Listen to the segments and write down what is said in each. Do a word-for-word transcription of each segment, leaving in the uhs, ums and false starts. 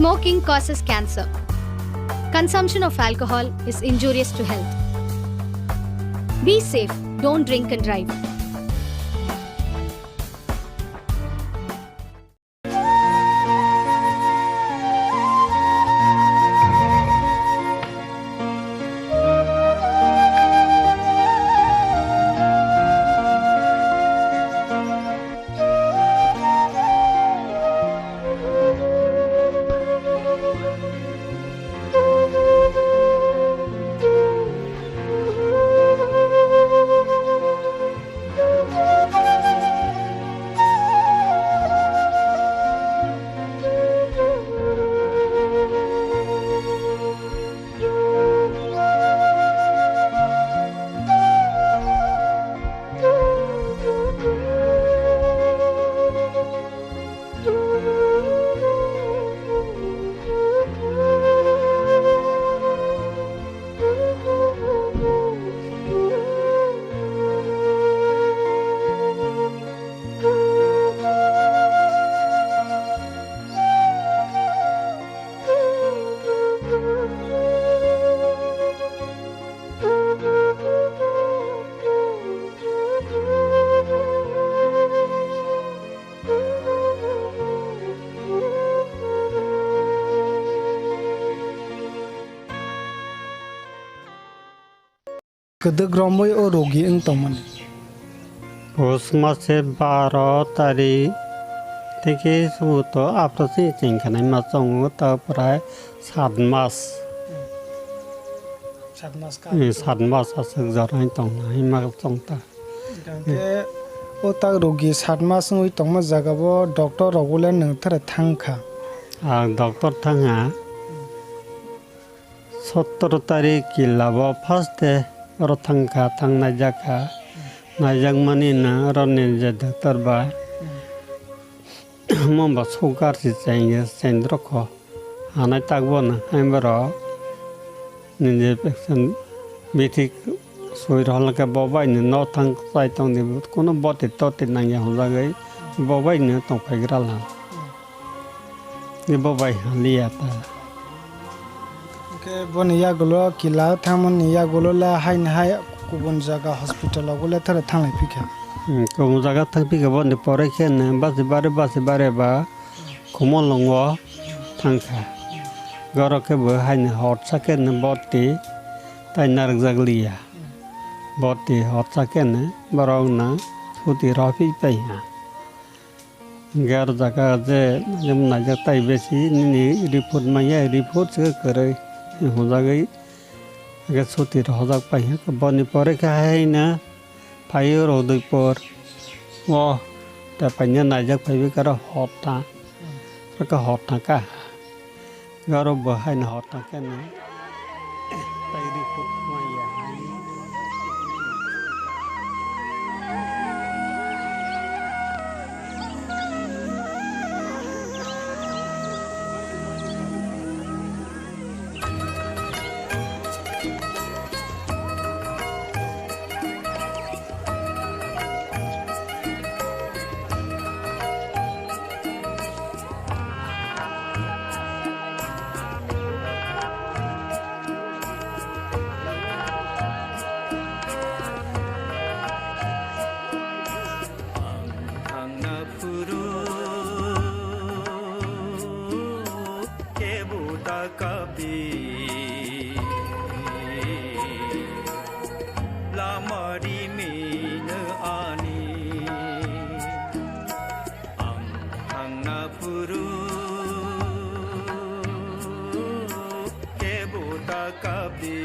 Smoking causes cancer. Consumption of alcohol is injurious to health. Be safe, don't drink and drive. Kwdwk romwi o rogi wng tongmani. Pus mase baro tarik theke subuto aphro se chengkhanai ma chongo, ta prai sat mas. Sat mas ka. Eh, sat mas aswk jorani tongnai ma chongta. Hwnkhe o tak rogi sat mas wngwi tongma jaga bo doctor rok ule nwng thara thangkha. Ah, doctor thangha. Sottor tarik kila bo first day oro thangkha, thang naijakha. Naijakmani na oro ni je doctor bai. Omo ba sugar se chengya, chengdrokho. Hanai takbo na, hai borok nini je bithi soi rwkha khe bo bai ni no thang chai tong di, kuno boti toti nangya hwnjagwi bo bai ni tong phai gra la. Ni bo bai haliya ta. Hwnkhe boni yagulo kila thangmani yagulo la haini hai kubun jaga hospital o le thara thanglai phikha. Hmm, kubun jaga thang phikha boni pore khe no basi bare basi bare ba Khumulwngo thangkha. Goro khe bo haino horsa khe no boti tai narwkjak liya. Boti horsa khe no borok no suti rw phi pai ha. Hwnkhe aro jaga je naijak tai besi nini report manya, report se kwrwi hwnjagwi hwnkhe suti rw jak pai ha. Boni pore khe haino Phaio Rodoi por o ta paina naijak phaibai karo hor ta. Kaka hor ta ka. Garo bo haino hor ta keno. Tai ri ko maya hai. Ang thangna phuru kebo ta kapi, lama rimino ani. Ang thangna phuru kebo ta kapi.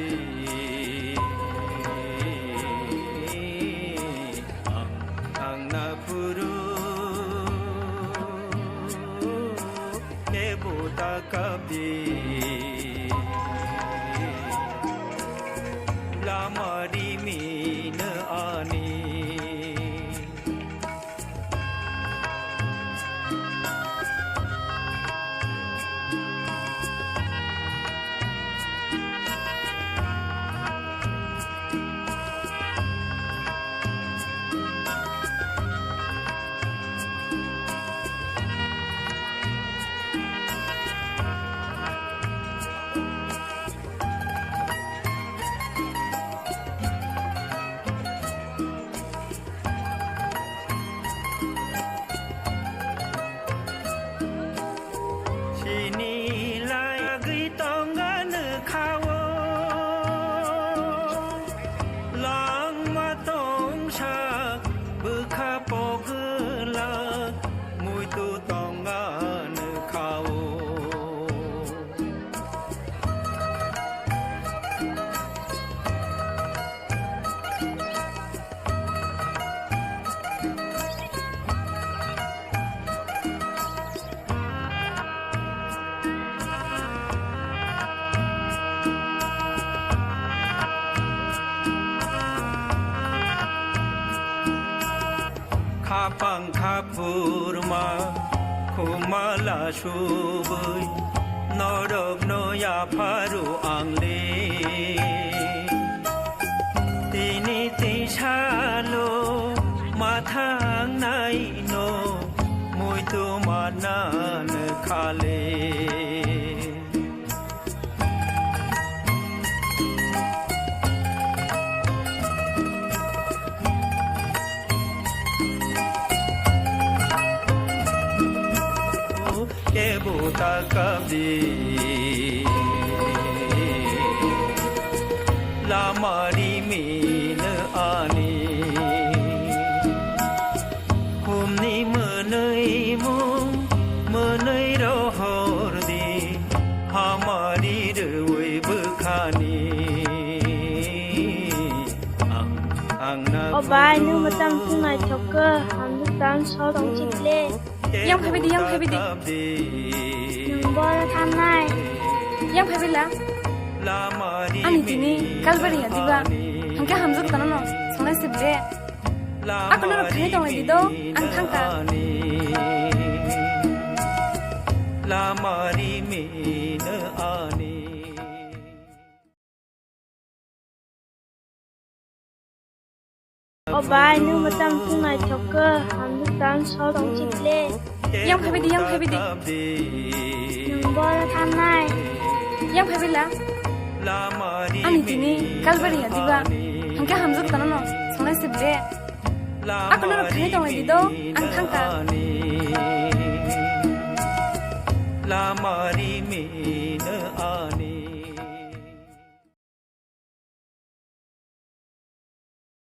Ang thangna phuru kebo ta kapi. Lama rimino ani. Pangkha phurma khumala subui norokno yapharu ang le. Tini tisalo mathang naino muitu manan khale. Kebo ta kabdi lamari min ani. Humni mwnwi mung mwnwi rohor di hamari rwi bwkhani. Ang, ang na. O bai, nwng mwchang wngnai thok khe, hamjwk tang so tong chip le. Yang phaibai di, yang phaibai di. Nwng bol thanai. Yang phaibai la. Ani tini kalbari ya diba. Hangke hamjwk tano no. Sonai sip de. Ako norok thangwi tonglai di do, ang thangkha. Lamari min ani. O bai, nwng mwchang wngnai thok khe, hamjwk tang so tong chip le. Yang phaibai di, yang phaibai di. Nwng bol thanai. Yang phaibai la. Ani tini kalbari ya diba. Hangke hamjwk tano no. Sonai sip de. Ako norok thangwi tonglai di do, ang thangkha. Lamari min ani.